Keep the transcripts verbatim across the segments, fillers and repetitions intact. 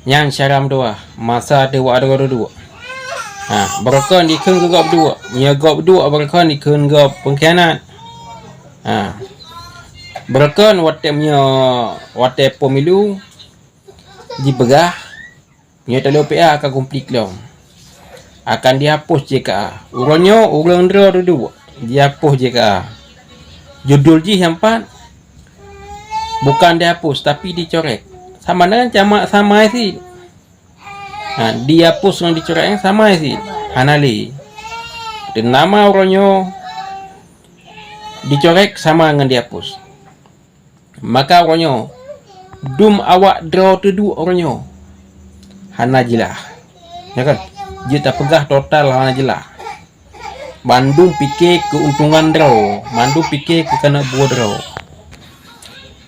Nyan syara meutuwah, masa teuwak droe duek. Ha, beureukan dikheun keu gob duek. Meunyoe gob duek beureukan dikheun gob peungkhianat. Ha. Beureukan watée meunyoe watée pemilu jipeugah, meunyoe talo P A ka kumplit lom, akan dihapus J K A. Uroe nyoe ureuëng droe duek jihapus J K A. Judul jih nyang pat bukan dihapus, tapi dicorek. Sama dengan sama, sama isi. Ha, dihapus ngon dicorek nyan sama isi. Hana lé. Teuma uroe nyoe dicorek sama ngon dihapus. Maka uroe nyoe dum awak droe teuduek uroe nyoe hana jeulaih. Ya kan? Jeuet tapeugah total hana jeulaih. Bandum pike keuntungan droe, bandum pike keu keuneuk buet droe.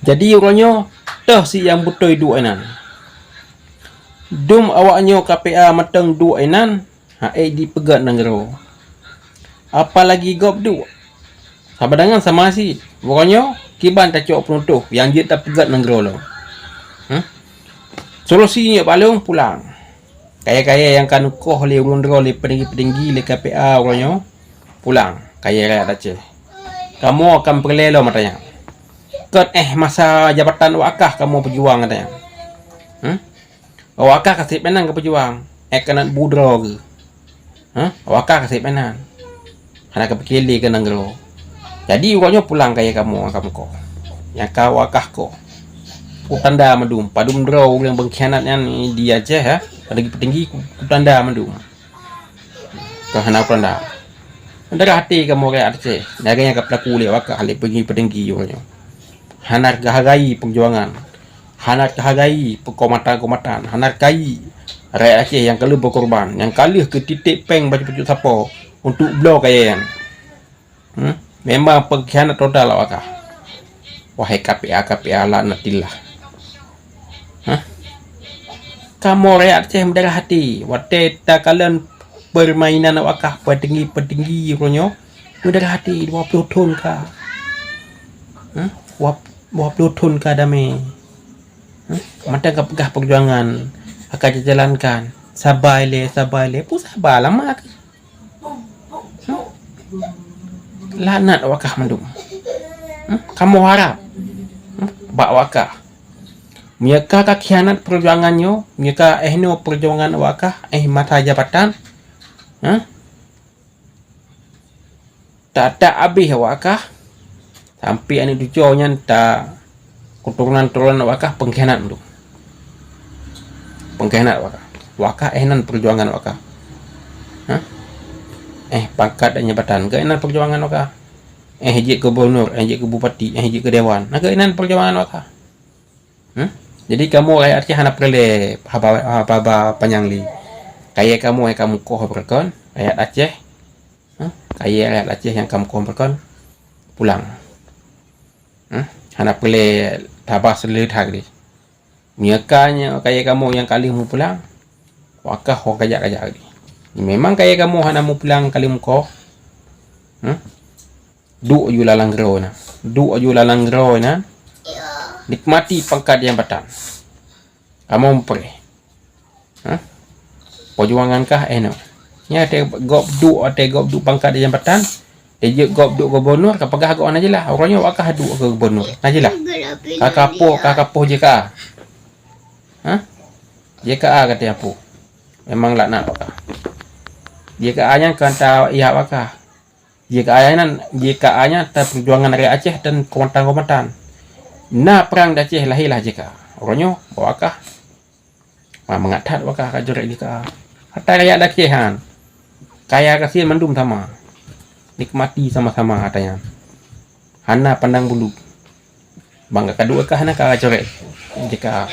Jadi uroe nyoe toh si nyang beutôi duek inan. Dum awak nyoe ka P A mantong duek inan, ha ék jipeugét nanggroe. Apalagi gob duek. Saban dangan sama cit. Uroe nyoe kiban tacok peunutôh nyang jeuet tapeugét nanggroe lom. Huh? Solusi nyang paleng pulang. Kayée-kayée nyang ka neukoh lé ureuëng droe lé petinggi-petinggi lé K P A uroe nyoe pulang kayée rakyat Aceh. Kamoe akan peureulée lom ata nyan. Kon éh masa jabatan awak kah kamoe peujuang ata nyan. Hmm? Awak kah ka sép meunan ka peujuang, éh keunan bu droe geuh. Hah? Awak kah ka sép meunan. Hana ka piké lé keu nanggroe. Jadi uroe nyoe pulang kayée kamoe nyang ka meukoh. Nyang ka awak kah koh. Kutanda mandum, padum droe ureuëng beukhianat nyan di Aceh, ha? Petinggi-petinggi kutanda mandum. Kon hana tanda. Darah até kamoe rakyat Aceh, lagée nyang ka peulaku lé awak kah lé petinggi-petinggi uroe nyoe. Hana geuhargai peujuangan. Hana teuhargai peukomandan-komandan, hana teuhargai rakyat Aceh nyang ka lheueh beukorban, nyang ka lheueh keu titek péng bacut-bacut sapo untuk bloe kayée nyan. Hmm? Memang peungkhianat total awak kah. Wahai K P A, K P A laknatillah. Hah? Kamoe rakyat Aceh meudarah até watée takalon peurmainan awak kah, petinggi-petinggi uroe nyoe meudarah até dua ploh thon ka. Hah? Dua, dua ploh thon ka damé. Hah? Mantong ka peugah peujuangan akan jijalankan. Sabai lé, sabai lé. Peue saba lama keuh. Hah? Laknat awak kah mandum. Hah? Kamoe harab. Hah? Bak awak kah. Meunyoe ka, ka khianat peujuangan nyoe, meunyoe ka éh noe peujuangan awak kah, éh masa jabatan. Hah? Tak, tak habéh awak kah, sampai aneuk cucoe nyan ta keuturonan-turonan awak kah peungkhianat mandum. Peungkhianat awak kah. Awak kah éh nan peujuangan awak kah. Hah? Éh pangkat dan jabatan, keu éh nan peujuangan awak kah. Éh jeuet keu gubernur, éh jeuet keu bupati, éh jeuet keu dewan. Na keu éh nan peujuangan awak kah. Hmm? Jadi kamoe rakyat Aceh hana peureulée haba, haba-haba panyang lé. Kayée kamoe nyang ka meukoh beureukan, rakyat Aceh. Hmm? Kayée rakyat Aceh nyang ka meukoh beureukan pulang. Hmm? Hana peureulée haba seuleuha lé. Meunyoe ka nyoe kayée kamoe nyang ka lheueh meupulang, awak kah ho kajak-kajak lé. Memang kayée kamoe hana meupulang ka lheueh meukoh. Hmm? Duek aju lam nanggroe na. Duek aju lam nanggroe na. Nikmati pangkat jabatan. Kamoe meupreh. Hah? Peujuangan kah éh noe. Nyan watée gob duek, watée gob duek pangkat jabatan, dijeuet gob duek gubernur, ka peugah gob hana jeulaih. Uroe nyoe awak kah duek keu gubernur. Na jeulaih. Ka kapoh, ka kapoh J K A. Hah? J K A ka teuh apoh. Memang laknat awak kah. J K A nyan ka ta iyak awak kah. J K A nyan, J K A nyan ta peujuangan rakyat Aceh dan komandan-komandan. Na prang di Aceh lahé lah J K A. Uroe nyoe awak kah. Ma mangat that awak kah ka jurek J K A. Ata rakyat Aceh han. Kaya gasien mandum sama. Nikmati sama-sama ata nyan. Hana pandang bulu. Bang ka duek kah na ka jurek J K A.